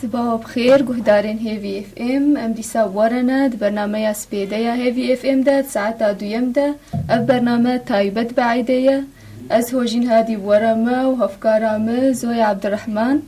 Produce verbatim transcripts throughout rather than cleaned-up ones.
Sibawa bi xêr, guhdarên Hêvî F M. Em dîsa warene di bernameya spêde ya Hêvî F M de, di saeta duyem de. Ev bername taybet bi eydê ye. Ez Hojîn Hadî were me û hevkara me Zoya Abdurrahman.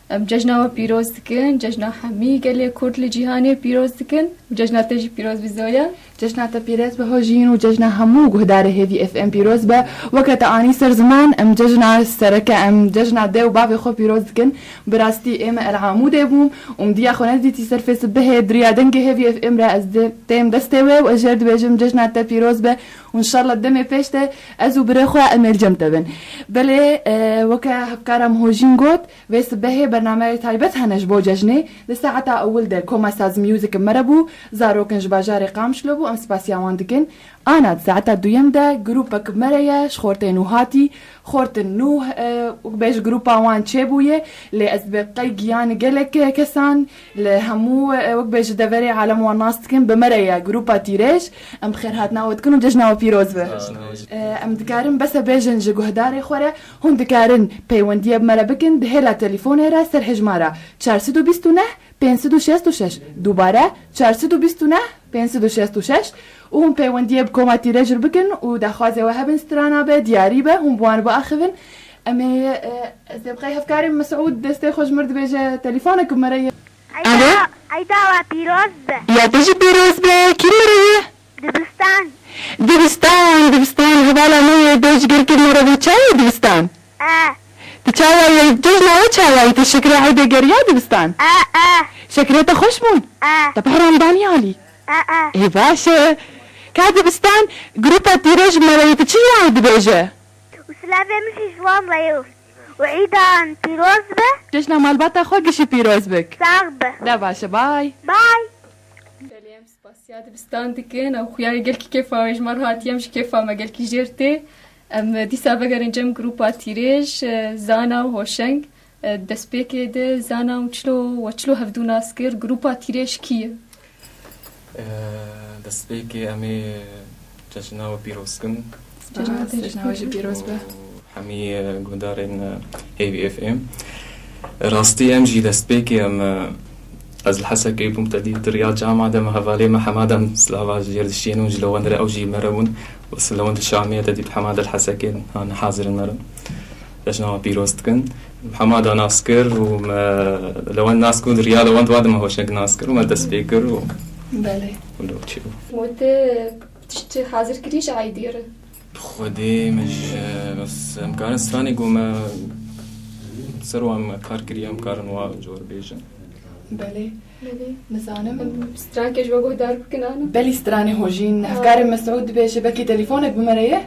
Em cejna we pîroz dikin, cejna hemî gelê Kurd li cîhanê pîroz dikin û cejna te jî pîroz bi Zoya. Cejna te pîroz be Hojîn û cejna hemû guhdarê Hêvî F M pîroz be. Weke te anî ser ziman, em cejna sereke, em cejna dê û bavê xwe pîroz dikin. Bi rastî ê me El Amûdê bûm û min diya xwe nedîtî ser Facebookê, di riya dengê Hêvî F M re ez dê-, têm destê wê û ez jê re dibêjim cejna te pîroz be û înşallah demê pêş de ez û birê xwe em ê li cem te bin. Belê, e, weke hevkara min Hojîn got, vê sibehê bernameyê taybet hene ji bo cejnê. Di saeta ewil de koma Saz Music bi me re bû, zarok in ji bajarê Qamişlo bû, em spasiya wan dikin. Ana di saeta duyem de grûpek bi me re ye, ji xortê Nûhatî. Xortin Nûh, e, wek bêje grûpa wan çêbûye, lê ez bi qey giyan gelek, e, kesan, li hemû, e, wek bêje deverê alem wan nas dikin, bi me re ye grûpa Tîrêj. Em bi xêr hatina we dikin û cejna we pîroz be. Cejna we jî. E, em dikarin bese bêjin ji guhdarê xwe re, hûn dikarin peywendiyê bi me re bikin, di hêla telefonê re ser hejmara çar sed û bîst û neh pênc sed û şêst û şeş. Dubare, çar sed û bîst û neh pênc sed û şêst û şeş û hûn peywendiyê bi koma Tîrêj re bikin û daxwazê we hebin strana be, diyarî be, hûn bi wan biaxivin. Em ê, e, ez ê bixey hevkarê Mesûd destê xwe ji mir dibêje telefonek bi me re ye. Alo? Eyda, eyda we pîroz be. Ya te jî pîroz be. Kî bi me re ye? Dibistan. Dibistan, Dibistan, hevala me ye, dê ji gelkî me re bû. Çawa ye Dibistan? E. Tu çawa ye? Cejna we çawa ye? Tu şekerê eydê geriya Dibistan? E, e. Şekerê te xweş bûn? E. Te behran danî alî? E, e. Ê baş e. Ka Dibistan, grûpa Tîrêj bi me re ye, tu çi ji wan re dibêje? Û silavê min jî ji wan re ye. Û eydan pîroz be. Cejna malbata xwe gişî pîroz bik. Sax be. De baş e, bay. Bay. Belê, em spasiya Dibistan dikin. Ew xuya ye gelkî kêfa wê ji me re hatiye, em ji kêfa me gelkî jêr tê. Em dîsa vegerin cem grûpa Tîrêj, e, Zana û Hoşeng. E, destpêkê de Zana û çilo, we çilo hevdû nas kir, grûpa Tîrêj kî ye? E, destpêkê em ê cejna we pîroz kin. Cejna te jî pîroz be. Û hemî, e, guhdarên, e, Hêvî F M. Rastî em jî destpêkê em, e, ez li Hesekê bûm, te dît di riya cama de me hevalê me hema de em silava jê re dişînin û ji Lewend re ew jî me re bûn. Wesile wan di Şamê te dît hema de li Hesekê hane hazir in me re. Cejna wan pîroz dikin. Hema da nas kir û me Lewend nas kir û di riya Lewend wa de me Hoşeng nas kir û me dest pê kir û Belê. Wilo çi bû. Û te tişt hazir kirî ji eydê re? Xwedê min ji, bes em karin stranê ku me ser wan me kar kiriye, em karin wa cor bêjin. Belê. Belê. Nizanim. Em strankê ji we guhdar bikin, ana. Belî stranê Hojîn. Ha. Hevkarê Mesûd dibêje, belkî telefonek bi me re ye?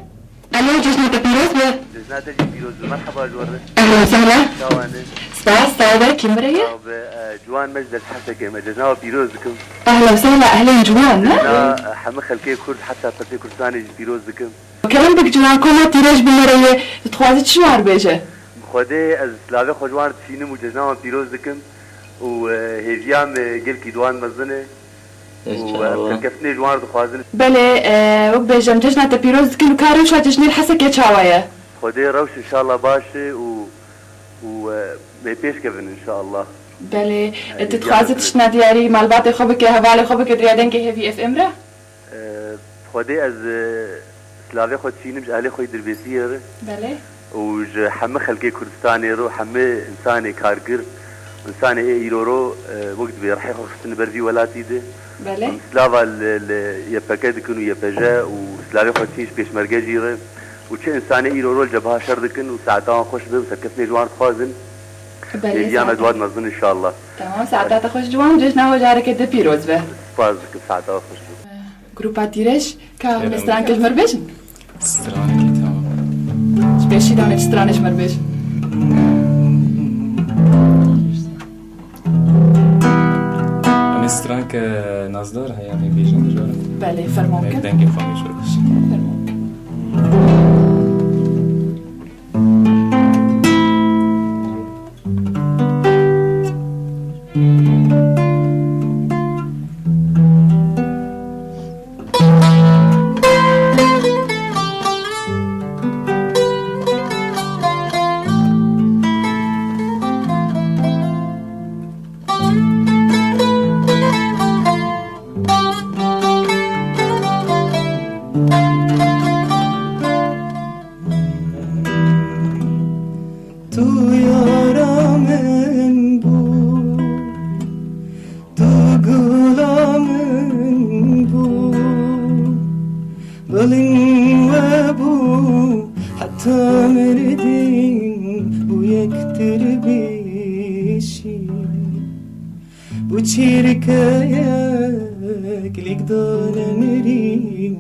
Alo, cejna te pîroz be. Cejna te jî pîroz be. Merhaba ji we re. Ehlen sehlen. Çawa ne? Spas, sağ be. Kî bi me re ye? Sağ be. E, ciwan me ji Dest Hesekê me. Cejna we pîroz dikim. Ehlen sehlen, ehlên ciwan, ne? Cejna, e, hemî xelkê Kurd, heta Pesê Kurdistanê jî pîroz dikim. Kerem bik, ciwan koma Tîrêj bi me re ye. Tu dixwazî çi ji wan re bêje? Xwedê ez silavê xwe ji wan re dişînim û cejna wan pîroz dikim. Û, e, hêviya me gelkî di wan mezin e. Û, e, em serkeftinê ji wan re dixwazin. Belê, e, wek bêjim, cejna te pîroz dikin û ka rewşa cejnê li Hesekê çawa ye? Xwedê rewş inşallah baş e û, û, e, em ê pêş kevin inşallah. Belê, e, tu dixwazî tiştna diyarî malbatê xwe bike, hevalê xwe bike di riya dengê Hêvî F M re? E, Xwedê ez, e, silavê xwe dişînim ji ehlê xwe yî Dirbêsiyê re. Belê. Û ji hemî xelkê Kurdistanê re û hemî însanê kargir, însanê ê îro ro, e, wek dibê rihê xwe xistine ber vî welatî de. Belê. Em silava li, li Y P G dikin û Y P J û silavê xwe dişîn ji pêşmerge jî re. Û çi însanê îro ro li cebha şer dikin û saeta wan xweş be û serkeftinê ji wan re dixwazin. Belê, hêviya me saeta di wan mezin inşallah. Tamam, saeta te xweş ciwan, cejna we careke din pîroz be. Spas dikim, saeta we xweş be. Grupa Tîrêj, ka hûn ê stranekê ji me re bêjin? Stranekê, tamam. Ji pêşî de hûn ê çi stranê ji me re bêjin? Em ê straneke nazdar heye, em ê bêjin, dijwar e. Belê, fermo bikin. Em ê dengê xwe bêjin. Fermo bikin. Şî. Bû çîrkeyek lêk dane mirîn,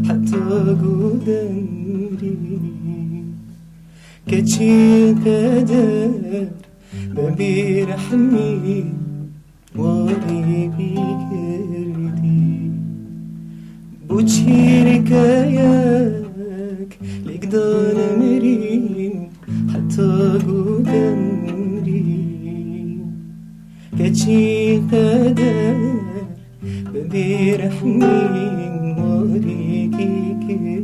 heta ku demrî. Keçî qeder bi bêrehmî warî bîgirdî. Bû çîrkeyek lêk dane mirîn, heta ku demrî. Keçî qeder bi bêrehmî warî bîgirdî.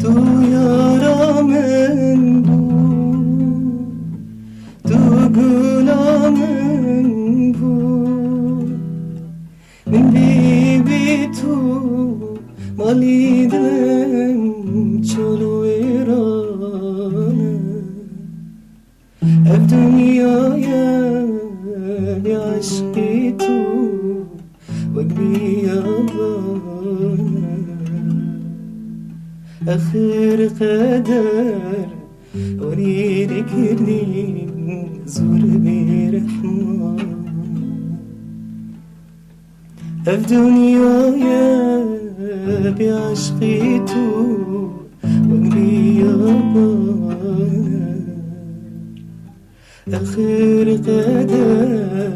Tu yara min bû, tu gula min bû. Min bî bî tu malî dilim çol wêran e. Ev dinyaya bê eşqî tu wek biyabana. Exir qeder werî lê kirdî zor bêrehman. Ev dinyaya bê eşqî tu wek biyabana. Exir qeder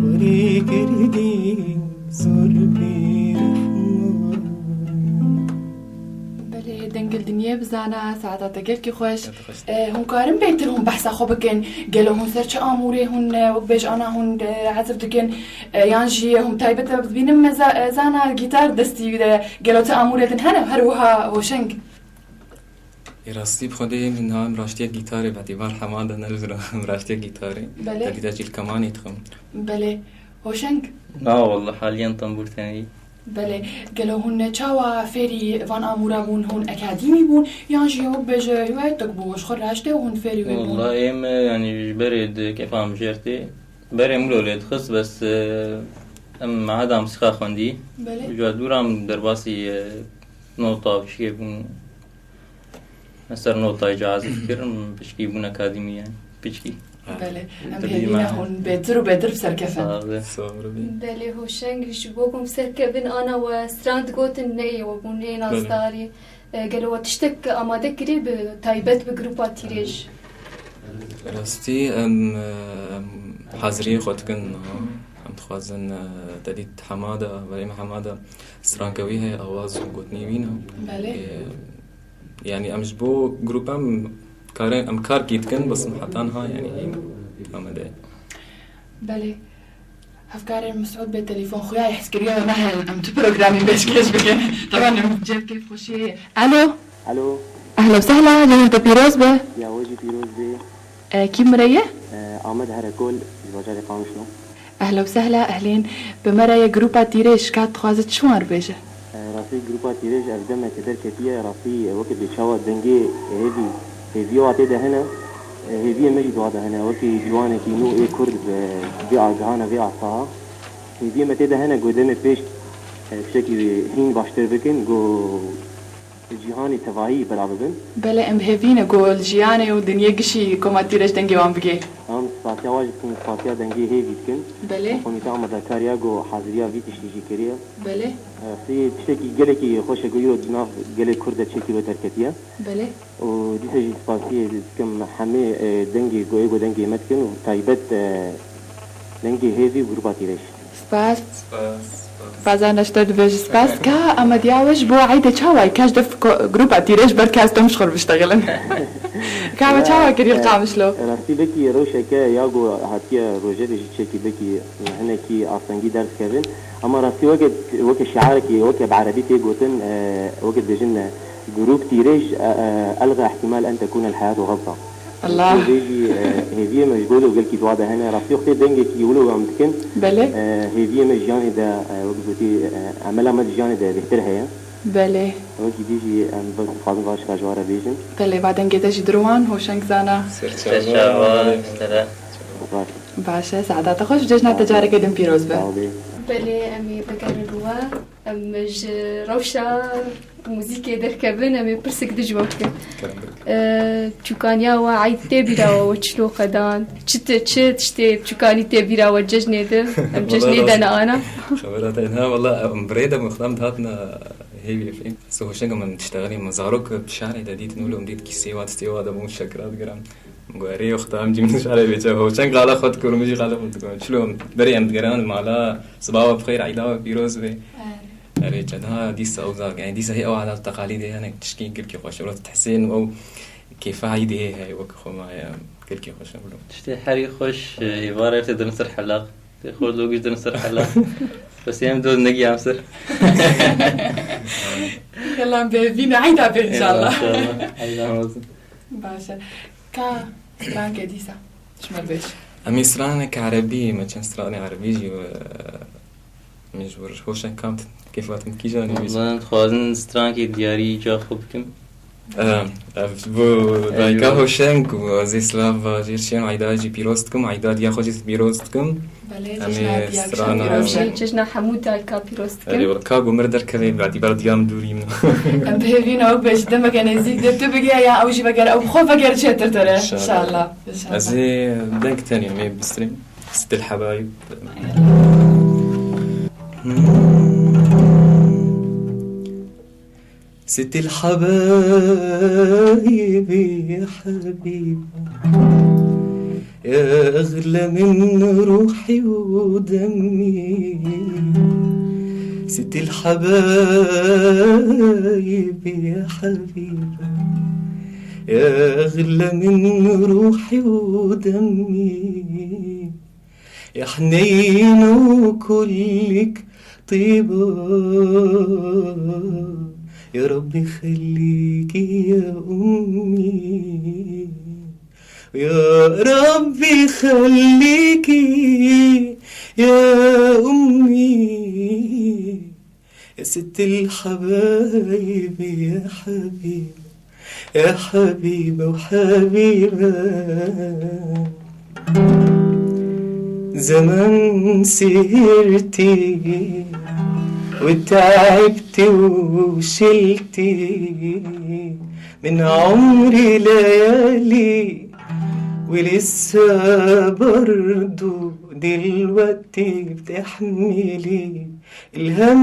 werî kirdî zor bêrehman. Belê, dengil dinyê bizana, saeta te gelkî xweş. Gelkî xweş. E, hûn karin bêtir hûn behsa xwe bikin. Gelo hûn ser çi amûrê hûn, e, wek bêj ana hûn, e, ezif dikin? E, yan jî hûn taybet e, dibînim me za-, e, zana gîtar destî de. Gelo ti amûrê din hene, her wiha Hoşeng? Ê rastî bi Xwedê min niha em raştiya gîtarê, bedî van hema de ne li vir em raştiya gîtarê. Belê. Te dîda jî li kemanê dixwim. Belê. Hoşeng? Na wallah, haliyen tembûr tenê. Belê. Gelo hûn çawa fêrî van amûra bûn? Hûn ekadîmî bûn? Yan jî wek bêje hiwayetek bû, ji xwe raşte û hûn fêrî wê bûn? Wallah, êm, e, yanî ji berê di kefa mijêr tê. Berê min lê dixist, bes, e, em meheda muzîka xwendî. Belê. Ji dûra em derbasî, e, nota pişkê bûn. Me ser notayê cazî fikir, em pişkî bûn akademî yani. Pişkî. Belê. Em hêvî ne hûn bêtir û bêtir bi ser kefin. Sağ ol. Sağ ol. Belê, Hoşeng, ji bo ku em ser kevin ana we stran digotin neyê we bûn, neyê Belê. Nasdarî. E, gelo we tiştek amade kirî bi taybet bi grupa Tîrêj? Rastî, em, em haziriyê xwe dikin niha. Em dixwazin, e, te dît hema de, berê me hema de stranke wî heye, awaz û gotinê wî ne. Belê. E, yanî em ji bo grupa em karê, em kar kî dikin, bes heta niha, yanî, hîn amade. Belê. Hevkarên Mesûd bê telefon xuya hezkiriya me hene, em tu programî pêşkêş bikin. Teban em cem kêfxweşiyê. Alo. Alo. Ehla û sehla, cem te pîroz be. Ya we jî pîroz be. E, kî min re ye? E, Amed Herekol, ji bajarê Qamişlo. Ehla û sehla, ehlên. Bi me re ye grupa Tîrêj, ka dixwaze çi wan re bêje? E, rastî grupa Tîrêj ev demeke derketiye, rastî, e, weke bê çawa dengê hêvî, hêviya tê de hene, e, hêviyê me jî di wa de hene. Wekî ciwanekî nû ê Kurd bi vê agihana vê asaha. Hêviyê me tê de hene ku demê pêş, e, tiştekî hîn baştir bikin, ku cîhanê tevahî belav bibin. Belê, em hêvî ne ku li jiyanê û dinyê gişî koma Tîrêj dengê wan bigê. Em spasiya wan jî dikin, spasiya dengê hêvî dikin. Belê. Komîte amadekariya ku haziriya vî tiştî jî kiriye. Belê. Rastî tiştekî gelekî xweş e ku îro di nav gelê Kurd de çekî ve derketiye. Belê. Û dîsa jî spasiyê dikim hemê, e, dengê ku ê ku dengê me dikin û taybet, e, dengê hêvî û grupa Tîrêj. Spas. Spas, spas. Bazen ji te dibêjin spas. Ka Amediya we ji bo eydê çawa ye? Ka ji def ko-, grupa Tîrêj ber ka ez tom ji xwe biştexilin. Ka we çawa kiriye li Qamişlo? Rastî bekî rewşeke ya ku hatiye rojevê jî çekî bekî hinekî astengî derdikevin. Ama rastî weke, weke şiarekî, weke bi erebî tê gotin, e, weke dibêjin, e, grup Tîrêj, e, e, elga ihtimal en tekune el hayatu galta. Allah. Wê jî, e, hêviyê me ji bo wilo gelkî dua de hene. Rastî wextê dengekî wilo em dikin. Belê. E, hêviyê me jiyanê de, e, wek gotî, e, emela me di jiyanê de bêhtir heye. Belê. Wekî dî jî em bi-, dixwazin va şika ji we re bêjin. Belê, va dengê te jî dirwan, hoşeng zana. Serçava, serçava, sere. Baş. Baş e, saeta te xweş, cejna te careke din pîroz be. Sağ ol. Belê, em ê bigerin we. Em ji rewşa muzîkê derkevin, em ê pirsek di ji we bikin. Kerem bik. Ee, çûkaniya we eyd tê bîra we, we çilo qedan? Çi ti-, çi tiştê çûkanî tê bîra we cejnê de? Em cejnê de ne ana. Xebera te ne, wala em bi rê de mixdam dihatina hêviyê fêm. Sê hoşeng min tiştexilî min zarok bi şarê de dîtin, wilo min dît kîsê wa, tiştê wa de bûn şekira digiran. Guherê yoxta em cî min şarê bêçe. Hoşeng qala xwe dikir, min jî qala xwe dikir. Çilo berê em digeran mala, siba we bi xêr, eyda we pîroz be. Erê, çenda dîsa ew zak, yani dîsa hê ew adat teqalîdê, yani tişkî gelkî xweş. Wela Hesên ew kêfa eydê hê heye wek xwe maye, gelkî xweş e wilo. Tiştê herî xweş, e, êvarê tê dirin ser helaq. Tê xwe lo giş dirin ser helaq. Bes em do negiyan ser. Yalan be, vîna eyda be inşallah. Eyda inşallah. Eyda olsun. Baş e. Ka strankê dîsa ji me bêj. Em ê stranek erebî, me çend stranê erebî jî, e, min ji wir hoşeng kam, kêfa te kîjan ê bêjî? Wala dixwazin strankê diyarî ca xwe bikim. Em, ev ji bo dayika Hoşeng û ez ê silav va jê, çiyên eyda jî pîroz dikim, eyda diya xwe jî pîroz dikim. Belê, em ê cejna diya strana pîroz e. Cejna hemû dayika pîroz dikim. Erê, wala ka gomir derkeve, badî ber diya min dûrî min. Em bi hêvî ne, wek be ji demeke nêzîk de tu bigere ya ew jî vegere, ew bi xwe vegere çêtir te re. İnşallah. İnşallah. İnşallah. Ez ê deng tenê em ê bistrîn. Sitil Hebayîb. Sitil Hebayîb ya Hebîb. يا أغلى من روحي ودمي، ست الحبايب يا حبيبة، يا أغلى من روحي ودمي، يا حنينة وكلك طيبة، يا رب يخليكي يا أمي. يا ربي خليكي يا أمي، يا ست الحبايب، يا حبيبة، يا حبيبة وحبيبة. زمان سهرتي وتعبتي وشلتي من عمري ليالي، ولسه برضو دلوقتي بتحملي الهم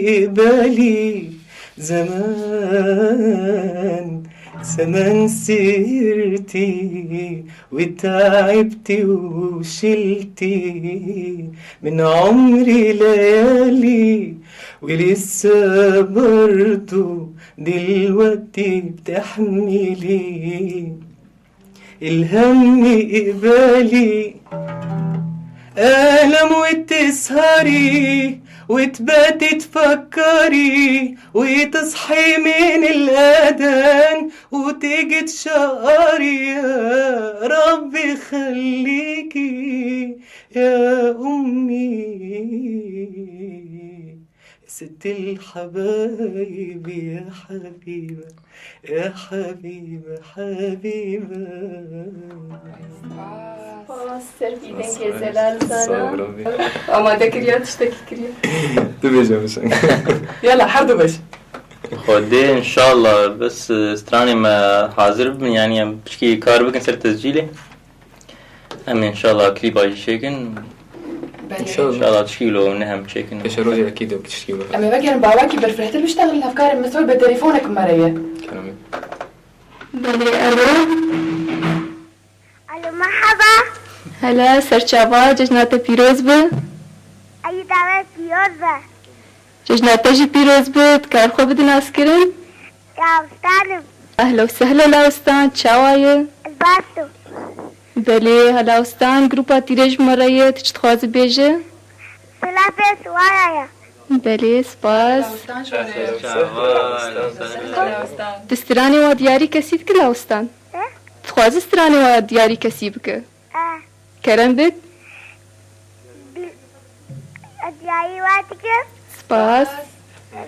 قبالي. زمان، زمان سهرتي وتعبتي وشلتي من عمري ليالي، ولسه برضو دلوقتي بتحملي الهم قبالي. ألم وتسهري وتباتي تفكري وتصحي من الأذان وتيجي تشقري، يا ربي خليكي يا أمي. ست الحبايب يا حبيبة، يا حبيبة، حبيبة. Spas, serfî dengê zelal sana. Sağ ol, Rabbi. Amade kiriya, tiştekî kiriya. Tu bêje, Hoşeng. Yala, her du beş. Xwedê, inşallah, bes, e, stranê me hazir bibin, yani em piçkî kar bikin ser tescîlê. Em ê inşallah klîpa jî çêkin. Belê. İnşallah. İnşallah tişkî lo ne hem çêkin. Pêşerojê ekîd de tişkî lo. Em ê vegerin bawakî berfirehtir biştexilin, hevkarê min sor be telefonek me re ye. Kerem. Belê, alo. Alo, merhaba. Hela, serçava, cejna te pîroz be. Eyda we pîroz be. Cejna te jî pîroz be, dikar xwe bidin naskirin? Lawstan im. Ehla û sehla Lawstan, çawa ye? Ez baş im. Belê, Lawstan, grupa tîrê ji me re ye, tu çi dixwazî bêje? Silavê siwara ye. Belê, spas. Lawstan ji we re ye. Çawa, Lawstan. Tu stranê wa diyarî kesî dikî Lawstan? He? Ez stranê wa diyarî kesî bike. Eh. Kerem bik. Bi-, diyarî wa dikim. Spas.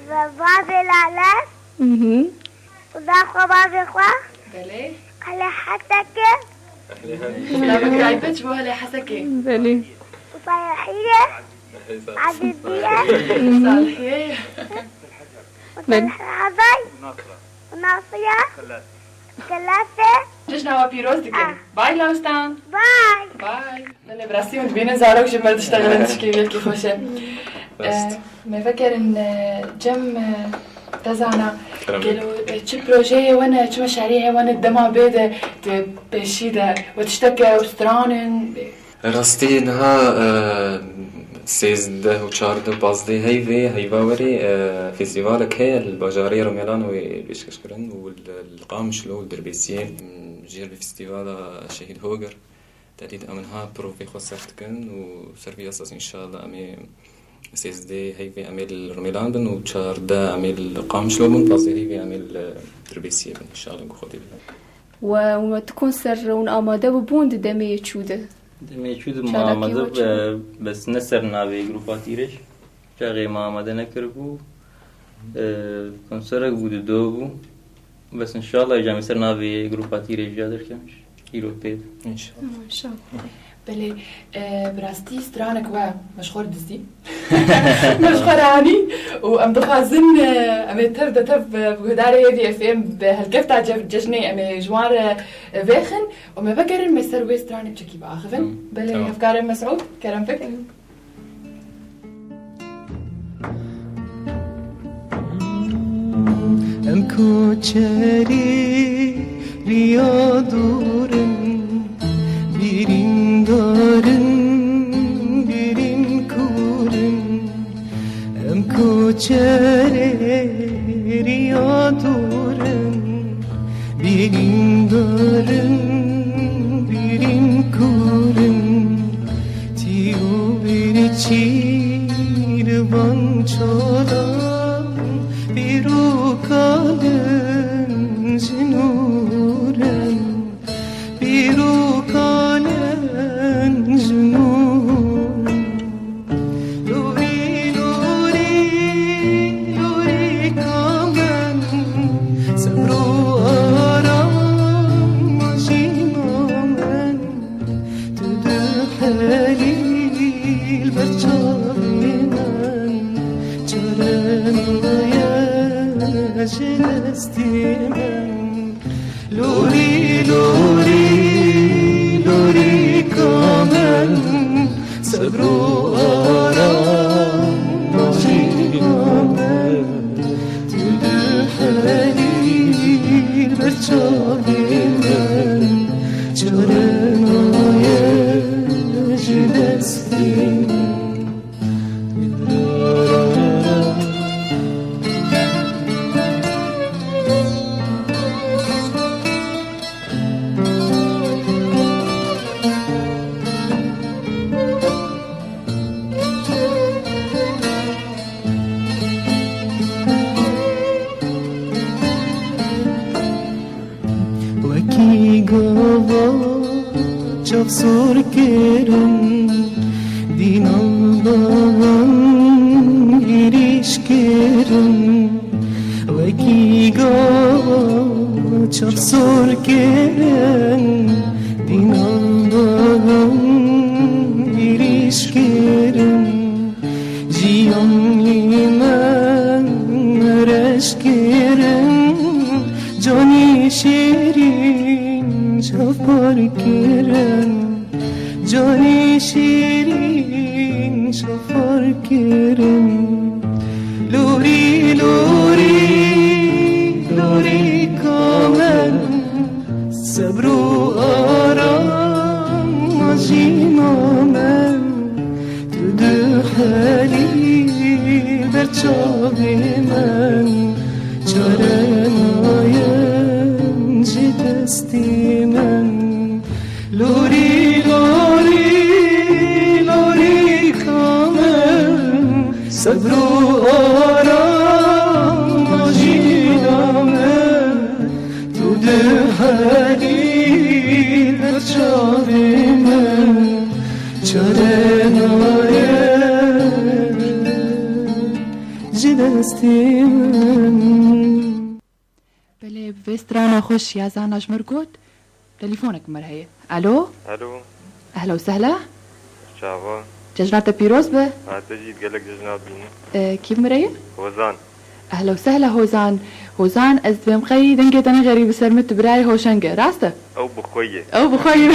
Ve bavê Lale. Mhm. Û da xwe bavê xwe. Belê. Qele Heseke. Selamekî ji bo Helê Hesekê. Belê. Û Ferhîye. Adiliye. Salihiyê. Û Belê. Talha Azay. Û Nasiye. Kelase. Cejna we pîroz dikin. Ah. Bay Lawstan. Bay. Bay. Belê, bi rastî hûn dibînin zarok ji me diştexilin, tişkî gelkî xweş e. Rast. Eh, me vegerin, eh, cem, eh, te zana, Kerem. Gelo, eh, çi projeyê we ne, çi meşarîhê we ne dema bê de di pêşî de we tiştek e û stran in? Rastî niha, eh, sêzdeh û çardeh û pazdeh heyvê, heyva werî, eh, festîvalek heye li bajarê Rimelan wê pêşkeş kirin û li, li Qamişlo û Dirbêsiyê, mm, jêr bi festîvala Şehîd Hoger. Tedît em niha provê xwe ser dikin û ser vî esas înşallah em ê sêzdeh heyvê em ê li Rimelan bin û çardeh em ê li Qamişlo bin, pazdeh heyvê em ê li Dirbêsiyê bin înşallah ku Xwedê bî. We, we tu konser hûn amade bûbûn di demê yê çû de? Demê çû de me Çalakî amade we çû? Be, bes ne ser navê Grupa Tîrêj. Çaxê me amade nekiribû, e, konserek bû, di do bû. Bes, înşallah, îcar em ê ser navê Grupa Tîrêj jî derkevin. Îro pê de. Înşallah. Înşallah. Belê, e, bi rastî stranek we me ji xwe re dizdî. Me ji xwe re anî û em dixwazin, e, em ê tev de tev, e, bi guhdarê Hêvî F M bi helkefta ce-, cejnê em ê ji wan re, e, vêxin û me vegerin me ser wê stranek çekî biaxivin. Tamam. Belê, tamam. Hevkarê Mesûd, kerem bik. Em koçerê riya dûr in, birîndar in, birîn kûr in. Em koçerê riya dûr in, birîndar in, birîn kûr in. Tî û birçî li van çalan pîr û kalin ji nûr in, pîr û kalin ji nûr in. Lûrî, lûrî, lûrî kamen, sebr û aram jî namen. Tu dihelî li ber çavê min, çare naye ji destê min. Lûrî, lûrî, lûrî kamen, sebr û aram jî namen. Tu dihelî li ber çavê min, çare naye ji destê min. Wekî gava çavsor kirin, dînan dawan êrîş kirin. Wekî gava çavsor kirin, dînan dawan êrîş kirin. Jiyanî me reş kirin, canî şîrîn çavpar kirin, canî şîrîn çavpar kirin. Lûrî, lûrî, lûrî kamen, sebr û aram jî namen. Tu dihelî ber çavê min, çare naye ji destê min. Lorî, lorî, lorî kamin, sebr û aram Vê strana xweş ya Zana ji mir got, telîfonek mir heye. Alo? Alo. Ehla û sehla. Çava. Cejna te pîroz be. Ha, te jî gelek cejna bînin. E, kî bi mir heye? Hozan. Ehla û sehla Hozan. Hozan, ez dibêm qey dengê te ne xerîb bi ser min, tu birayê Hoşeng e, rast e? Ew bi xwe ye. Ew bi xwe ye.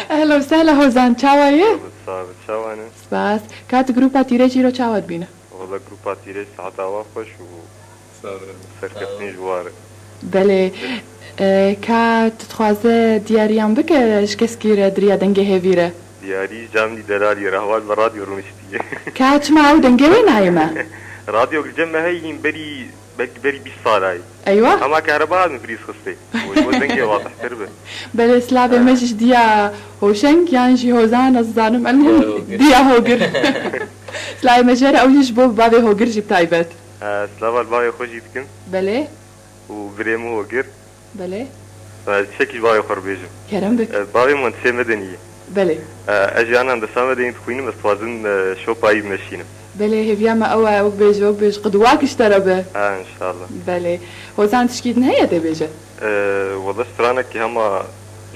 Ehla û sehla Hozan, çawa ye? Sabit, sabit, çawa ne? Spas. Ka tu grupa Tîrê jî îro çawa dibîne? Wala grupa Tîrê saeta wa xweş û Sabir. Serkeftin ji war. Belê. E, ka tu dixwaze diyariyan bike ji keskî re di riya dengê hêvî re? Diyarî camî delalî re heval bi radyo rûniştiye. Ka çima ew dengê wê nayê me? Radyo li cem me heyî hîn berî, belkî berî bîst sala ye. Eywa. Hema kehreba min prîz xistê. Û ji bo dengê wadihtir be. Belê, silavê me jî ji diya Hoşeng yan jî Hozan, ez zanim, elmuhim Hogir. Diya Hogir. Silavê me jê re, ew jî ji bo bavê Hogir jî bi taybet. E, slava li bavê xwe jî dikim. Belê. Û birê min Hogir. Belê. E, tiştekî ji bavê xwe re bêjim. Kerem bik. E, bavê min sê medenî ye. Belê. E, ez jî ana desa medenî dixwînim, ez dixwazim, e, şopa wî bimeşînim. Belê, hêviya me ew e, wek bêje, wek bêje, qidwak ji te re be. Ha, înşallah. Belê. Hozan, tişkî din heye tê bêje? E, wela stranekî hema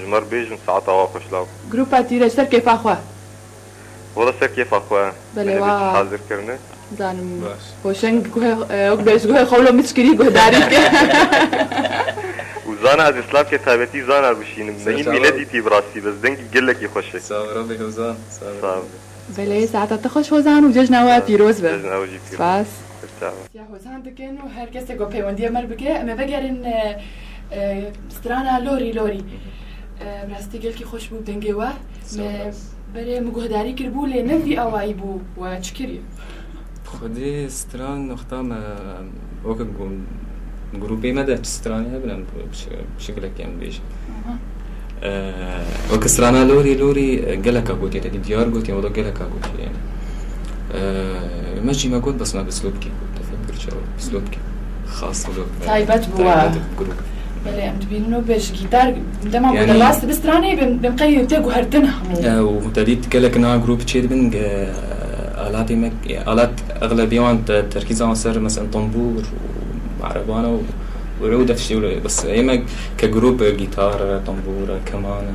ji me re bêjin, saeta wa xweş law. Grupa Tîrê ji ser kêfa xwe. Wela ser kêfa xwe. Belê, Min wa. Hazir kirine. Zanim. Baş. Hoşeng guhê, e, wek bêj guhê xewlo min çikirî guhdarî dike. Û Zana, ez ê slavkê taybetî Zana bişînim. Ser Nehîn çava. Wî nedîtî bi rastî, bes dengî gelekî xweş e. Sağ ol, Rabbi Hozan. Sağ ol. Sağ ol. Belê, saeta te xweş Hozan û cejna we pîroz be. Cejna we jî pîroz. Spas. Ser çava. Ya Hozan dikin û her kesê ku pêwendiya me re bike, em ê vegerin, e, e, strana Lorî Lorî. E, bi rastî gelkî xweş bû dengê we. Sağ ol. Me berê min guhdarî kiribû, lê ne vî awayî bû we çi kiriye? Xwedê stran noxta me, weke gu-, grûpê me de stranê hebin, em bi şi-, bi şekilekê em bêjin. Aha. Ee, weke strana Lorî, Lorî, e, geleka gotiye, te dî diyar gotiye, wela geleka gotiye yani. Ee, me jî me got, bes me bi slopkî got, te fêm kir çawa, bi slopkî. Xas wilo, e, Taybet bû, taybet ha. Bi grûp. Belê, em dibînin û bê ji gîtar, dema ku Yani derbas dibe stranê, bêm, bêm qey tê guhertin hemû. E, û te dît gelek niha grûp çê dibin, e, alatê me, e, alat exlebî wan te-, terkîza wan ser, mesela, tembûr û erebana û, û ûd ev tiştê wilo. Bes ê me ke grûp, e, gîtar e, tembûr e, keman e.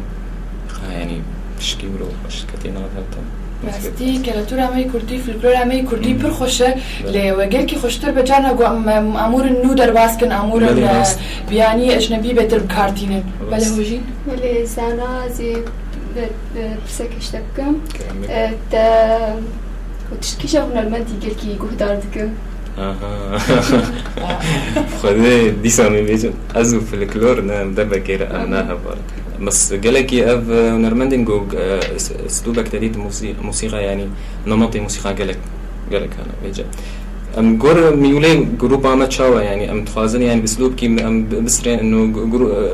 Ha, yani, pişkî wilo xweş ketê nav hev de. Rastî, keletûra me yê kurdî, folklora me yê kurdî Hmm. pir xweş e. Belê. Lê we gelkî xweştir be carna ku em, em amûrin nû derbas kin, amûrin, Belê, e, rast. Biyanî ecnebî bêtir bi kar tînin. Rast. Belê Hojîn? Belê, Zana, ez ê bi, bi pirseke ji te bikim. Kerem bike. E, te, ku tişt kîja hunermendî gelkî guhdar dikim? Aha. Xwedê dîsa min bêjin. Ez û folklor ne, em derbekê re em ne heval. Bes gelekî ev, e, hunermendên ku, e, s-, stûbek te dît musî-, musîqa, yanî nemetê musîqa gelek, gelek hene vêce. Em gor mîwlê grûpa me çawa, yanî em dixwazin, yanî bi stûbkî em bi-, bisrên û gu-, gru-, e,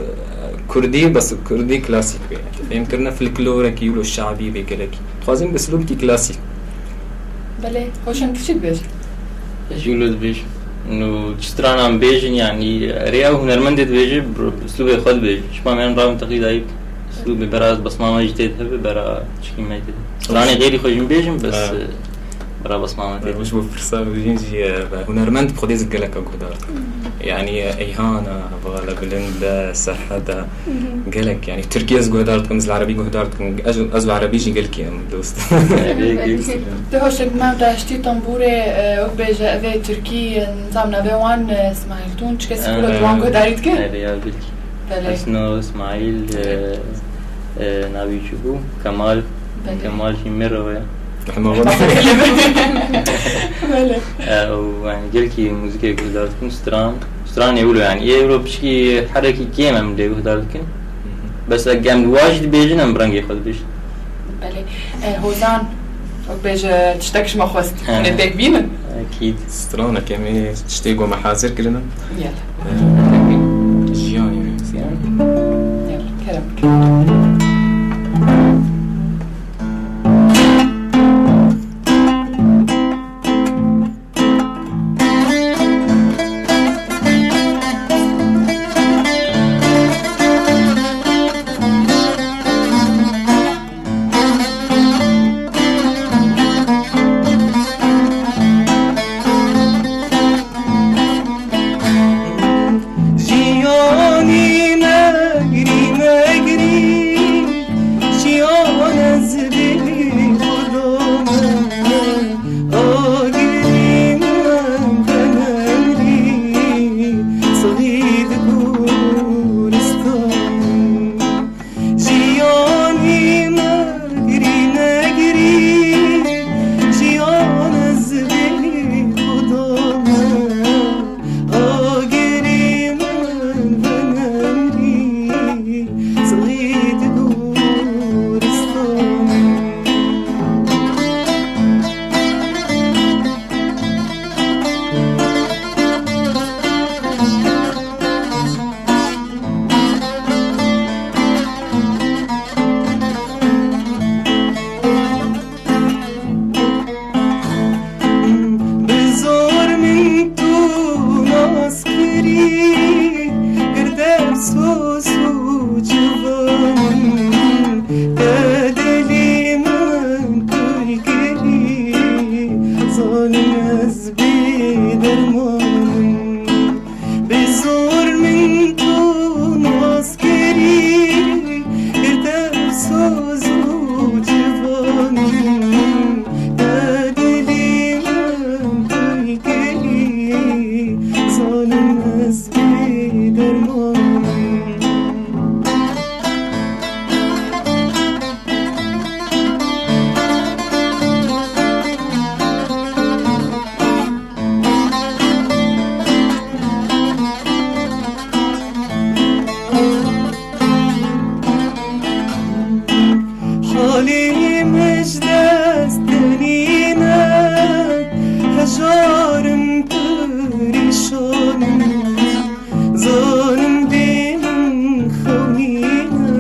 kurdî, bes kurdî klasîk be. Fêm kirine folklorekî wilo şabî be gelekî. Dixwazin bi stûbkî klasîk. Belê, Hoşeng, tu çi dibêjî? Ez jî wilo dibêjim. Û çi stranan bêjin, yanî, erê ew hunermendê dibêje, bi, bi uslûbê xwe dibêje. Ji ba me em rawin teqlîda yî, uslûbê bera basma me jî tê de hebe, bera çikî me tê de. Stranê xêrî xwe jî bêjim, bes, Ha. e, bera basma me tê de. Roj bo pirsa bêjin jî, e, hunermend bi xwedê zî gelek e guhdar. Yanî, e, Eyhan e, heval e, Bilind e, Serhed e. Gelek, yanî, Tirkî ez guhdar dikim, ez li Erebî guhdar dikim. Ez, ez û Erebî jî gelkî em dost. Erebî gelkî. Tu Hoşeng, me daştî tembûrê, e, wek bêje, ev ê Tirkî, e, nizam navê wan, e, Smaîl Tunç, çi kesî ku li wan guhdarî dike? Erê, ya gelkî. Belê. Esno, Smaîl, e, e, navî çi bû? Kemal. Belê. Kemal jî Miro ye. Hema wan. Belê. E, û, yani, gelkî muzîkê guhdar dikim, stran. Stranê wilo, yani, ê wilo pişkî herekî kêm em lê guhdar dikin. Bes eg em wa jî dibêjin, em bi rengê xwe dibêjin. Belê. E, Hozan, wek bêje tiştek ji me xwest. He. Hûn ê pêk bînin? Ekîd. Stranek em ê tiştê ku me hazir kirine. Yala. E, jiyanê me. Jiyan. Yala, kerem. Girdev soz û civan, te dilê min kul kirî, zalim ez bê derman im. Bi zor min tu nas kirî, girdev soz û civan, te dilê min kul kirî, zalim ez bê derman im. Halê min ji dest tenî ne, hejar im, perîşan im. Zalim dê min xewnî ne,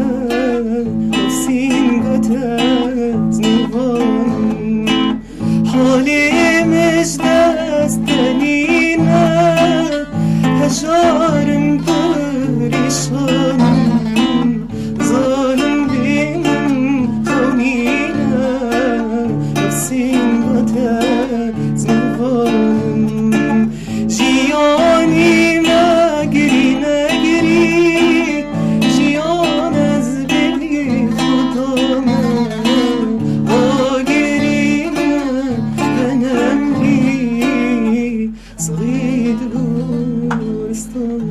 nefsîn gate ez mêvan im. Halê min ji dest tenî ne, hejar im, perîşan im. Zalim dê min xewnî ne, nefsîn gate ez mêvan im. Jiyanî me girî negirî, jiyan ez bêlî xuda me, agirî me venemrî, sixî di goristan.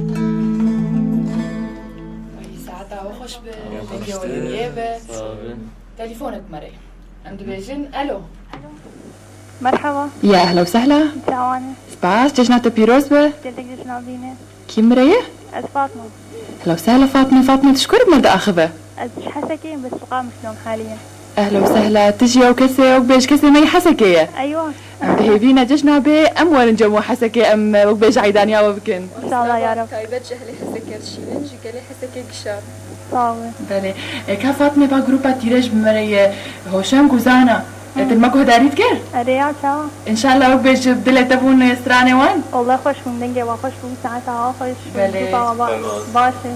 Ay, saeta we xweş be. Ya, dengê we hêvî be. Sağ olun. Telefonek me re. Em dibêjin, elo. Merhaba. Ya ehla û sehla. Çawan e? Spas, cejna te pîroz be. Gelek cejna bîne. Kî min re ye? Ez Fatma. Ehla û sehla Fatma, Fatma tu ji ku re bi me re diaxive? Ez ji Hesekê im, bes li Qamişlo im haliyen. Ehla û sehla, tu jî ew kesê, wek bêj kesê me yê Hesekê ye. Eywa. Em bi hêvî ne cejna bê, em werin cem we Hesekê, em, e, wek bêj eydaniya we bikin. Înşallah ya Rab. Taybet ji ehlê Hesekê re dişînin, ji gelê Hesekê gişa. Sağ olun. Belê. E, ka Fatmê, ba grupa Tîrej bi me re ye, Hoşeng û Zana. E, tu me guhdarî dikir? Erê ya, çawa? Înşallah wek bêj bi dilê te bûn, e, stranê wan? Wallahî xweş bûn, dengê wan xweş bûn, saeta wan xweş bûn, Belê. Grupa wan ba-, baş e.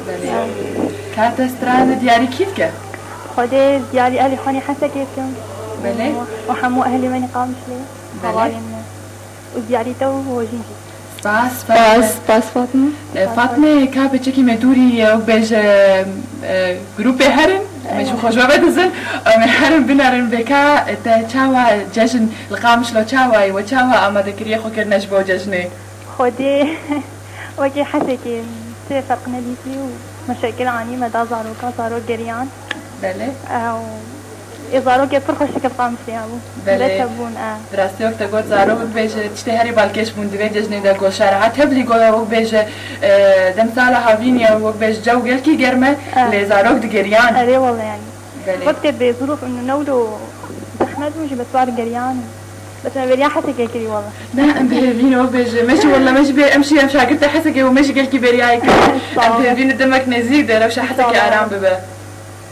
Belê. Ya. Ka te stran diyarî kî dike? Xwedê diyarî ehlê xwe nê Hesekê dikim. Belê. Û hemû ehlê me nê Qamişlê. Belê. Hevalên me. Û diyarî te û hojîn jî. Spas, Spas, Fatme. Spas Fatme. E, Fatme, ka beçekî me dûrî ye, wek bêje, e, grûpê herin, me ji Eyvallah. Xwe ji we vedizin, em ê herin binerin vê ka, e, te çawa cejn li Qamişlo çawa ye, we çawa amade kiriye xwe kirine ji bo cejnê? Xwedê wekî Hesekê tê ferq nedîtî û meşekil anî me da zaroka, zarok geriyan. Belê. Ew, ê zarokê pir xweş dikir Qamişlê hebû. Belê. Bes hebûn, e. Bi rastî wek te got zarok wek bêje tiştê herî balkêş bûn di vê cejnê de, ku şare'a tevlî goya wek bêje, e, demsala havîn ya wek bêje cew gelkî germ e, E. Lê zarok digeriyan. Erê wele yanî. Belê. Wek tê bê zirûf û newlo zehmet bûn jî bes war geriyan. Bes me bêriya Hesekê kirî wele. Na, em bi hêvî ne wek bêje. Me jî wele, me jî bê, em jî em şagirtê Hesekê û me jî gelkî bêriyayê kir. Sağ ol. Em bi hêvî ne demek nêzîk de rewşa Hesekê Sağ ol. Aram bibe.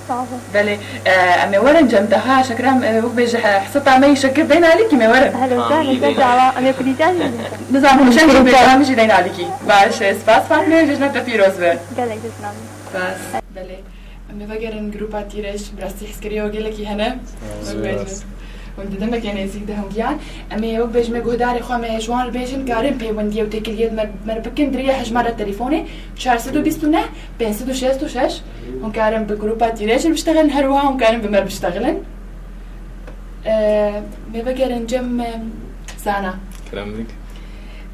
Sağ ol. Belê, e, em ê werin cem daha şekir em, e, wek bêje he-, heseta me yî şekir deyn alîkî me werin. Hello, Tamam, sen, iyi sen değil. Çawa, em ê kulîca jî bidin. Nizanim, hişen jî bê, em jî deyn alîkî. Baş e, spas Fatme, cejna te pîroz be. Gelek cejna min. Spas. Belê. Em ê vegerin grupa Tîrej, bi rastî hezkiriyê we gelekî hene. Spas. Wek bêje. Hûn di demeke nêzîk de hûn giyan. Em ê wek bêjime guhdarê xwe me ji wan re bêjin, karin peywendiyê û têkiliyê di me, me re bikin di rêya hejmara telefonê çar sed û bîst û neh pênc sed û şêst û şeş. Hûn karin bi grupa Tîrej re biştexilin, her wiha hûn karin bi me re biştexilin. Ee, me vegerin cem, em, Zana. Kerem dik.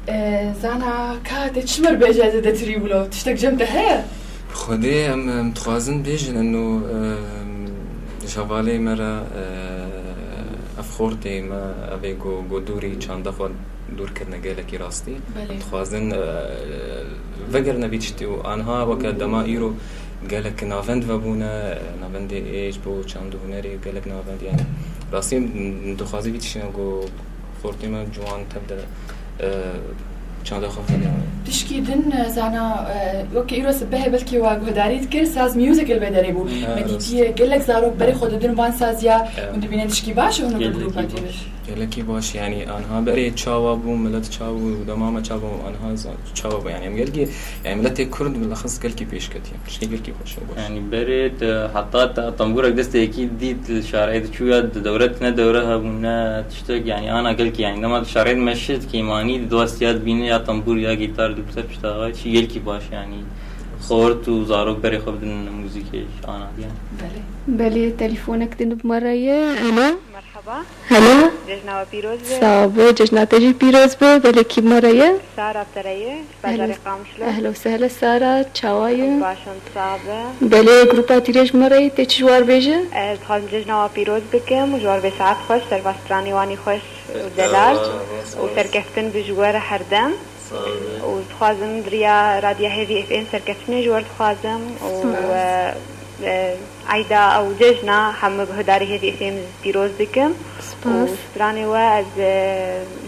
Ee, Zana, ka te çi me re bêje zêdetirî wilo? Tiştek cem te heye? Xwedê em, em dixwazin bêjin, eno, em, ji hevalê me re, e, ev xortê me, ev ê ku, ku dûrî çanda xwe dûr kirine gelekî rastî. Belê. Dixwazin, e, vegerine vî tiştî û anha weke dema îro gelek navend vebûne, navendê ê ji bo çand û hunerê gelek navend, yani rastî dixwazî vî tiştî ku xortê me ciwan tev de, e, çanda xwe vediya. Tişkî din, e, Zana, e, weke îro sibehê belkî we guhdarî dikir, Saz Music li vê derê bû. Ha, Me rast. Dîtiye gelek zarok berê xwe didin van saziya, Evet. Hûn dibînin tişkî baş e hûn weke Gelekî grupa baş. Tîrej. Gelekî baş, yanî anha berê çawa bû, milet çawa bû, dema me çawa bû, anha za-, çawa bû, yanî em gelkî, yanî miletê Kurd bilexis gelkî pêş ketiye. Tiştê gelkî xweş û baş. Yanî berê de heta te tembûrek destê yekî dît li şarê diçû ya di dewre ne dewre hebû ne tiştek, yanî ana gelkî, yanî dema di şarê dimeşit kêmanî di dwastiya dibîne ya tembûr ya gîtar di ser pişta xwe çi gelkî baş, yanî xort û zarok berê xwe bidin muzîkê ji ana diye. Belê. Belê, telefonek din bi me re ye. Alo. Merhaba. Hello. Cejna we pîroz be. Sağ be, cejna te jî pîroz be. Belê kî me re ye? Sara bi te re ye. Ji bajarê Qamişlo. Ehlo sehla Sara, çawa ye? Baş im, sax be. Belê, grupa Tîrêj me re ye, tê çi ji war bêje? Ez dixwazim cejna we pîroz bikim û ji war bê saet xweş, serva stranê wanî xweş û delal û serkeftin bi ji we re herdem. Sağ ol. Û dixwazim di riya Radya Hêvî F M serkeftinê ji we re dixwazim û, Spas. e, e, eyda ew cejna hemû guhdarê Hêvî F M pîroz dikim. Spas. Û stranê we ez, e,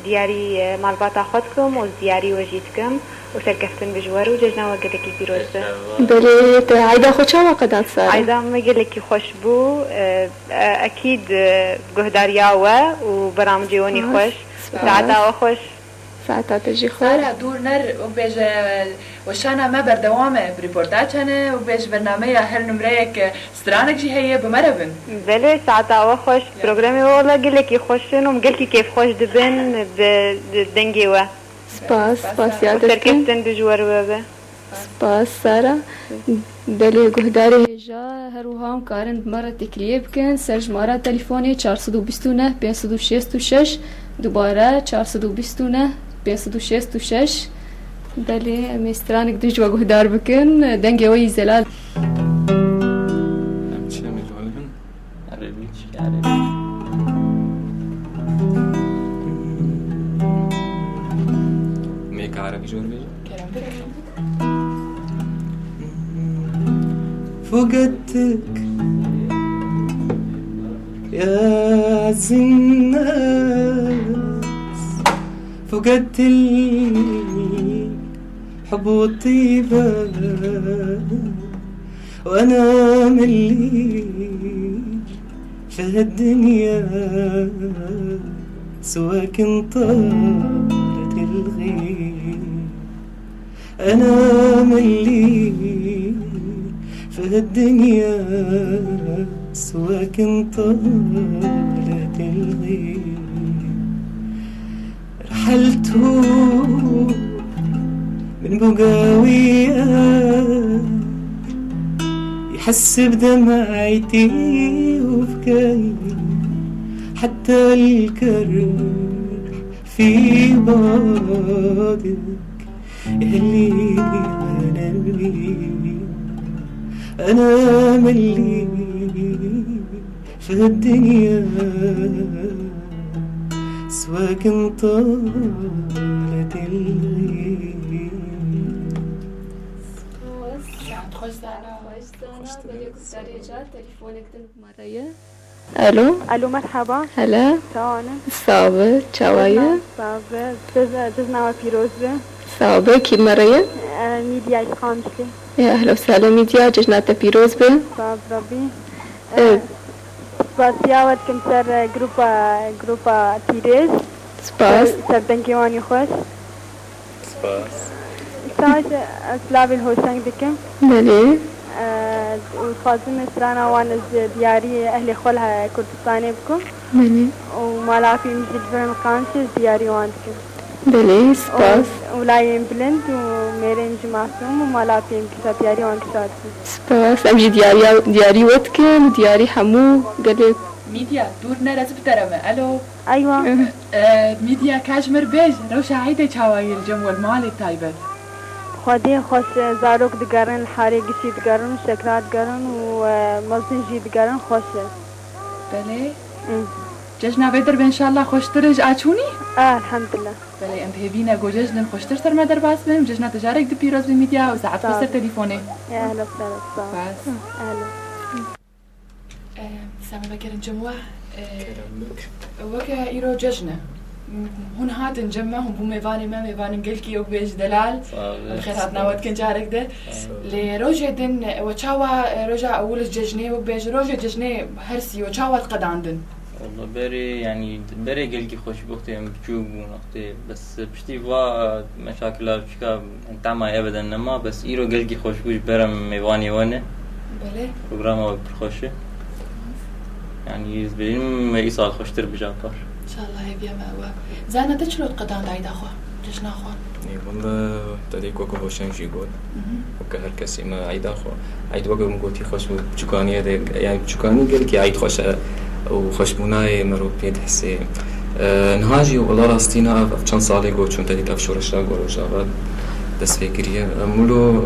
diyarî, e, malbata xwe dikim û diyarî we jî dikim û serkeftin bi ji we re û cejna we gelekî pîroz be. Belê, te eyda xwe çawa qedat, Sara? Eyda me gelekî xweş bû. E, e, ekîd, e, guhdariya we û beramcê we nî xweş. Spas. Saeta we xweş. Saeta te jî xweş. Sara, dûr ner, wek bêje, weşana me berdewam e, bi rîportaj hene, wek bêje bernameya her nimreyek, e, stranek jî heye, bi me re bin. Belê, saeta we xweş. Ya. Programê we wela gelekî xweş in û em gelkî kêfxweş dibin bi, bi dengê we. Spas, Spas, spasiya Sara. Te dikim. Serkeftin bi ji we re be. Spas, Sara. Belê, guhdarê hêja, her wiha em karin bi me re têkiliyê bikin. Ser jimara telefonê çar sed û bîst û neh pênc sed û şêst û şeş, dubare çar sed û bîst û neh pênc sed û şêst û şeş. Belê, em ê stranek din ji we guhdar bikin. Dengê we yî zelal. Em çi em ê li we bin? Erebî, çi erebî? Mêka erebî ji we re bêje? Kerem bike. فقدتك يا عز الناس، فقدت الحب والطيبة، وأنا ملي في هالدنيا سواك انطرت الغيب. أنا ملي في هالدنيا سواك انطرت الغيب. رحلت من بقاوية يحس بدمعتي وبكاي، حتى الكرح في بعدك يهلي أنا ملي، أنا ملي في هالدنيا سواك انطالت الغيب. Saet xweş Sara. Xweş Sara, belê guhdarê ca telefonek din bi me re ye. Alo. Alo, merhaba. Hele. Çawa ne? Sabe, çawa ye? Sabe, cejna we pîroz be. Sabe, kî me re ye? E, Mîdya ji Qamişlê. Ya, ehlo sehlo Mîdya, cejna te pîroz be. Sabe, Rabbî. E, spasiya we dikim ser, e, grupa, grupa Tîrêj. Spas. Ser, ser dengê wan ê xweş. Spas. Saet, e, silavê li Hoşeng dikim. Belê. E, û dixwazim strana wan ji diyarî ehlê xwe li Kurdistanê bikim. Belê. Û mala pî min jî li vir in Qamşê, ji diyarî wan dikim. Belê, spas. Û, û layên bilind û mêrên jî masûm û mala pî min kişa diyarî wan kişa dikim. Spas. Em jî diyariya, diyarî we dikin û diyarî hemû gelê. Mîdya, dûr nere, ez bi te re me. Elo. Eywa. E, Mîdya, ka ji mir bêj, rewşa eydê çawa ye li cem we li malê taybet? Xwedê xweş e, zarok digerin, li harê gişî digerin, şekra digerin û, e, mezin jî digerin, xweş e. Belê. Hı. Cejna vê derve înşallah xweştir e ji a çûnî? E, elhamdulillah. Belê, em bi hêvî ne ku cejnên xweştir ser me derbas bin. Cejna te carek di pîroz be Mîdya û saet xweş ser telefonê. Sağ ol. Ehla sehla, sağ ol. Spas. Ehla. Em, Samî vegerin cem we, e, Kerem bik. Weke îro cejn e. Hûn hatin cem me, hûn bû mêvanê me, mêvanên gelkî ew bêj delal. Sağ ol. Em xêr hatina we dikin carek de. Sağ ol. Lê rojê din, e, we çawa, e, roja ewil cejnê, wek bêj, rojê cejnê her sî we çawa diqedandin? Berê, yanî, berê gelkî xweş bû, wextê em biçûk bûn, wextê, bes piştî va meşakila biçûka, yanî, tema ebeden nema, bes îro gelkî xweş bû ji ber em mêvanê we ne. Belê. Programa we pir xweş e. Yanî, ez bêjim me îsal xweştir bije par. Înşallah hêviya me ew e. Zana, te çilo diqedand eyda xwe, cejna xwe? Ê, wele, te dê weke Hoşeng jî got. Mhm. Weke her kesî me eyda xwe. Eyd weke min gotî xweş bû. Biçûkaniyê de, yanî biçûkanî gelkî eyd xweş e û xweşbûnayê mirov pê dihesê. E, niha jî wela rastî na ev, ev çend salê got çûn te dît ev şoreşa got Rojava dest pê kiriye. Em wilo, e,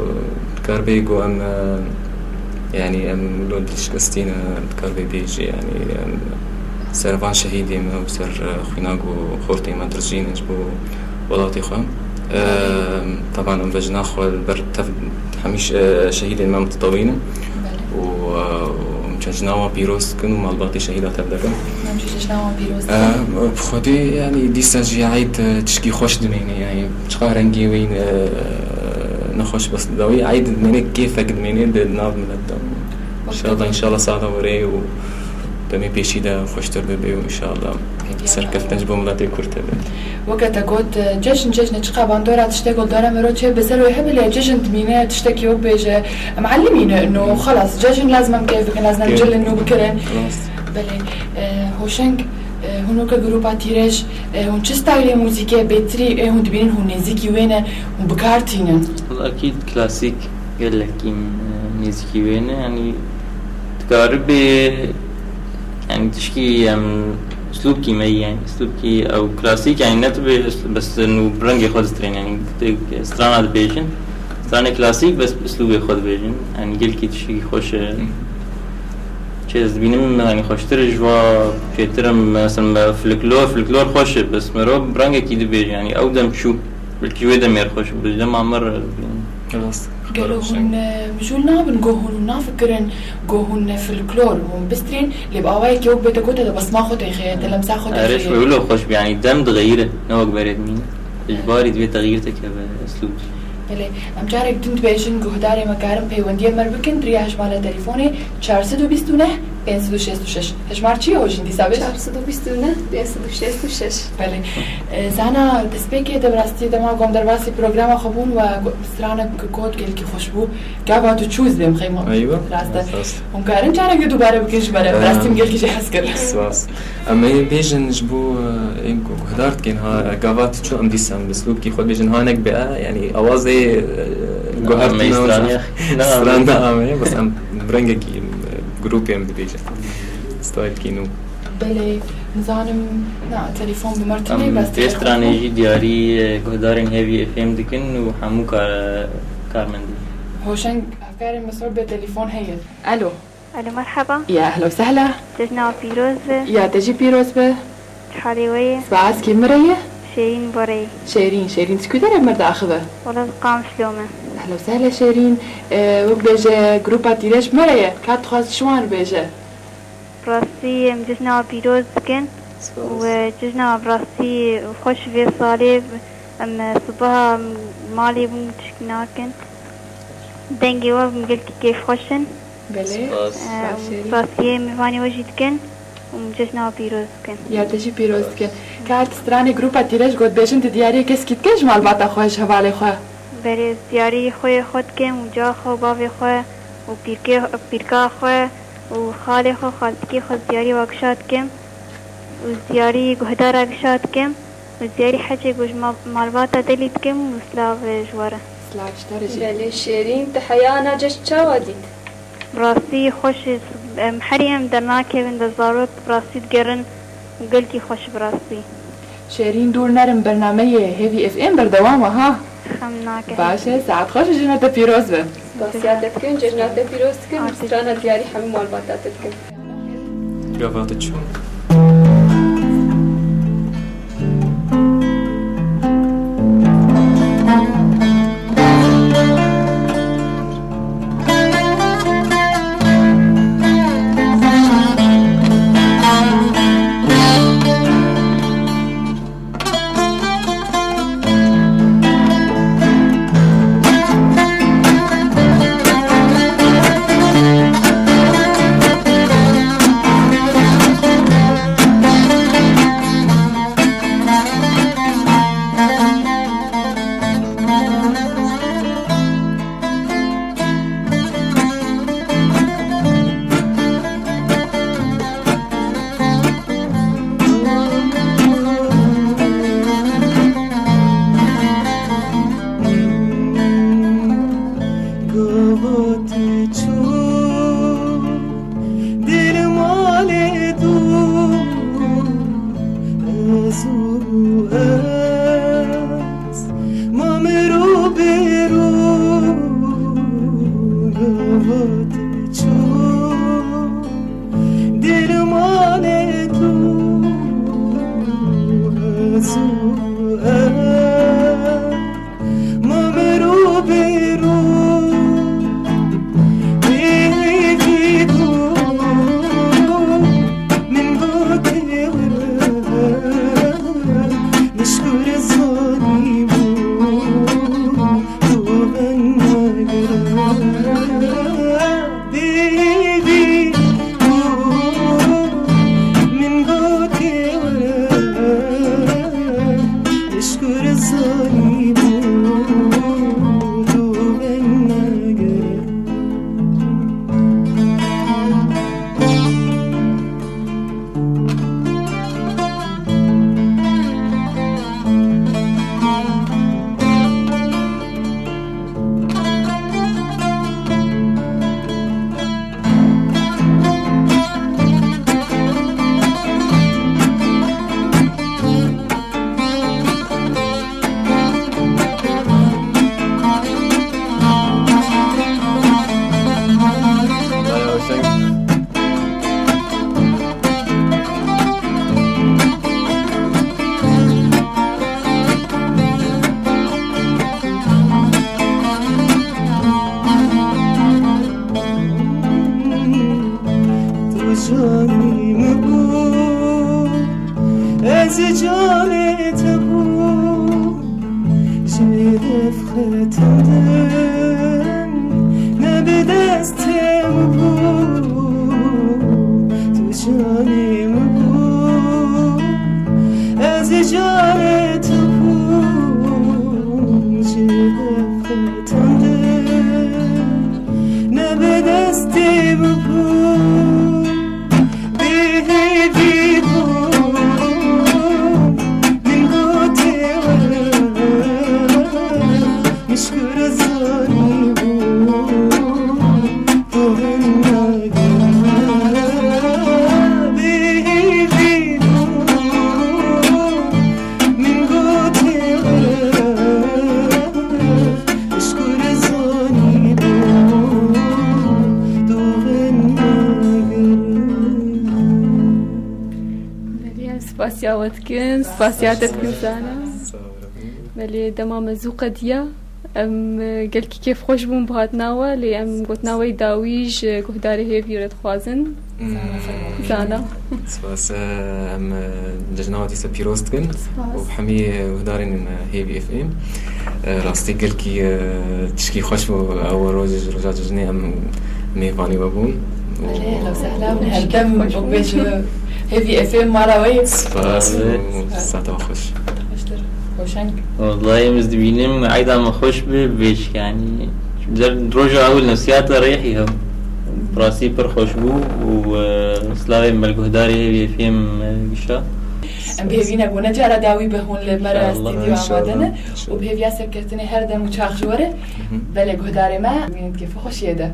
dikar bê got em, e, yanî em wilo dilşikestî ne, dikar bê bêjî, yanî em ser van şehîdê me û ser, e, xwîna ku xortê me dirijîne ji bo welatê xwe. E, teban em vejina xwe li ber tev hemî ş-, e, şehîdên me em didewînin. Belê. Û, e, û em cejna wan pîroz dikin û malbatê şehîda tev dikin. Em jî cejna wan pîroz dikin. E, bi xwedê, yanî dîsa jî eyd, e, tişkî xweş dimêne, yanî çiqa rengê wî, e, nexweş, bes dawî eyd dimêne, kêfek dimêne di nav milet de. Înşallah, înşallah saeta werê û demê pêşî de xweştir bibe û înşallah serkeftin ji bo miletê Kurd hebe. Weke te got, cejn, cejn e, çiqa bandora tiştek li dora mero çê bi ser wê hebe, lê cejn dimîne tiştekî wek bêje, em elimîne, no xelas, cejn lazim em keyf bikin, lazim em cil nû bikirin. Belê, e, Hoşeng, e, hûn weke grupa Tîrej, e, hûn çi staylê muzîkê bêtirî, e, hûn dibînin hûn nêzîkî wê ne, hûn bi kar tînin? Wela, ekîd klasîk. Gelekî, e, nêzîkî wê ne, yanî dikaribê, yanî tişkî em, uslûbkî me, yanî uslûbkî ew klasîk, yanî ne tu bê, bes nû rengê xwe distrên, yanî tê strana dibêjin, stranê klasîk, bes uslûbê xwe dibêjin, yanî gelkî tişkî xweş e. Çi ez dibînim, yanî xweştir ji va çêtir em, mesela, folklor, folklor xweş e, bes mirov rengekî dibêje, yanî ew dem çû. Belkî wê demê xweş bû, ji dema me re. Rast. Gelo hûn, e, mijûl nabin, go hûn nafikirin, go hûn ne folklor, hûn bistrên, lê bi awayekî wek bê te gote de besma xwe tê xê, te lemsa xwe tê xê. Erê, wilo xweş bû, yanî dem dixeyire, ne wek berê dimîne. Ji barî divê texyîr te keve eslûb. Belê, em carek din dibêjin, guhdarê me karin peywendiyê me re bikin, di riya hejmara telefonê çar sed û bîst û neh pênc sed û şêst û şeş. Hejmar çi ye hojîn dîsa bêj? Çar sed û bîst û neh pênc sed û şêst û şeş. Belê. E, Zana, destpêkê de bi rastî dema ku em derbasî programa xwe bûn we go-, stranek got gelkî xweş bû. Gava tu çû ez bêm xeyma. Eywa. Rast e. Esas. Hûn karin careke dubare bikin ji me re. Em, bi rastî min gelkî jî hez kir. Spas. Em ê bêjin ji bo, e, ên ku guhdar dikin ha, gava tu çû em dîsa em bi slûkî xwe bêjin ha nek be, e, yanî awazê, e, guhar tîna strana, strana ame, bes em bi rengekî, e, grûpê em dibêjin. Stylekî nû. Belê, nizanim, na, telefon bi me re tune, bes pê stranê jî diyarî, e, guhdarên Hêvî F M dikin û hemû kar-, karmendê. Hoşeng, hevkarên me sor bê telefon heye. Alo. Alo, merheba. Ya ehla û sehla. Cejna pîroz be. Ya te jî pîroz be. Çi halê we ye? Spas, kî min re ye? Şêrîn boreyê. Şêrîn, Şêrîn, tu kû derê bi me re diaxive? Wela ez Qamişlo me. Ehla û sehla Şêrîn. E, wek bêje, grupa Tîrej bi me re ye. Ka dixwaz ji wan re bêje? Bi rastî em cejna pîroz dikin. Spas. Û, e, cejna bi rastî xweş vê salê, em, e, sibeha malê bûn tişkî nakin. Dengê we gelkî kêfxweş in. Belê. Spas. E, Spas, û Şêrîn. Spasiyê mêvanê we jî dikin û cejna we pîroz dikin. Ya te jî pîroz dikin. Ka tu stranê grupa Tîrej got bêjin, tu diyariyê keskî dike ji malbata xwe, ji hevalê xwe? Belê, ez diyarî xweyê xwe dikim û ca xwe û bavê xwe û pîrkê, pîrka xwe û xalê xwe, xaltikê xwe, ez diyarî wa gişa dikim û ez diyarî guhdara gişa dikim û ez diyarî hecê ku ji ma-, malbata delî dikim û silav ji we re. Silav ji te re jî. Belê Şêrîn, tu heya na cejn çawa dît? Bi rastî xweş e, em herî em dernakevin de zarok bi rastî digerin û gelkî xweş bi rastî. Şêrîn, dûr nerin, bernameyê Hêvî F M berdewam e, ha? Xem nake. Baş e, saet xweş û cejna te pîroz be. Spasiya te dikin, cejna te pîroz dikin, strana diyarî hemî malbata te dikin. Gava te çû? Tendin ne bi destê min bû, tu canê min bû, ez ê canê tu bûm, ji hev qetandin ne bi destê min bû. Bêhêvî bû, min gotê we, min ji ku re zanîbû, tu min nagirî. Bêhêvî bû, min gotê we, ji ku re zanîbû, tu min nagirî. Belê, em spasiya we dikin, spasiya te dikin Zana. Belê, dema me zû qediya. Em, e, gelkî kêfxweş bûn bi hatina we, lê em gotina we yê dawî ji guhdarê hêvî re dixwazin. Hmm. Zana. Spas, e, em, e, cejna we dîsa pîroz dikin. Spas. Û bi hemî, e, guhdarên, e, Hêvî F M. E, rastî gelkî, e, tişkî xweş bû, ew roj, roja cejnê em mêvanî we bûn. Belê, ehlen we sehlen. Her dem wek bêjin Hêvî F M mala we ye. Spas û saeta we xweş. Xweştir. Hoşeng. Wellahî, em ez dibînim, eyda me xweş bi, bêj, yanî, der roja ewil nefsiyata rêhî hev. Bi rastî pir xweş bû û, e, slavê me li guhdarê Hêvî F M, e, gişa. Em bi hêvî ne ku ne cara dawî be hûn li me re stûdyo amade ne. Û bi hêviya serkeftinê her dem û çax ji we re. Belê guhdarê me, bînin kêf û xweşiyê de.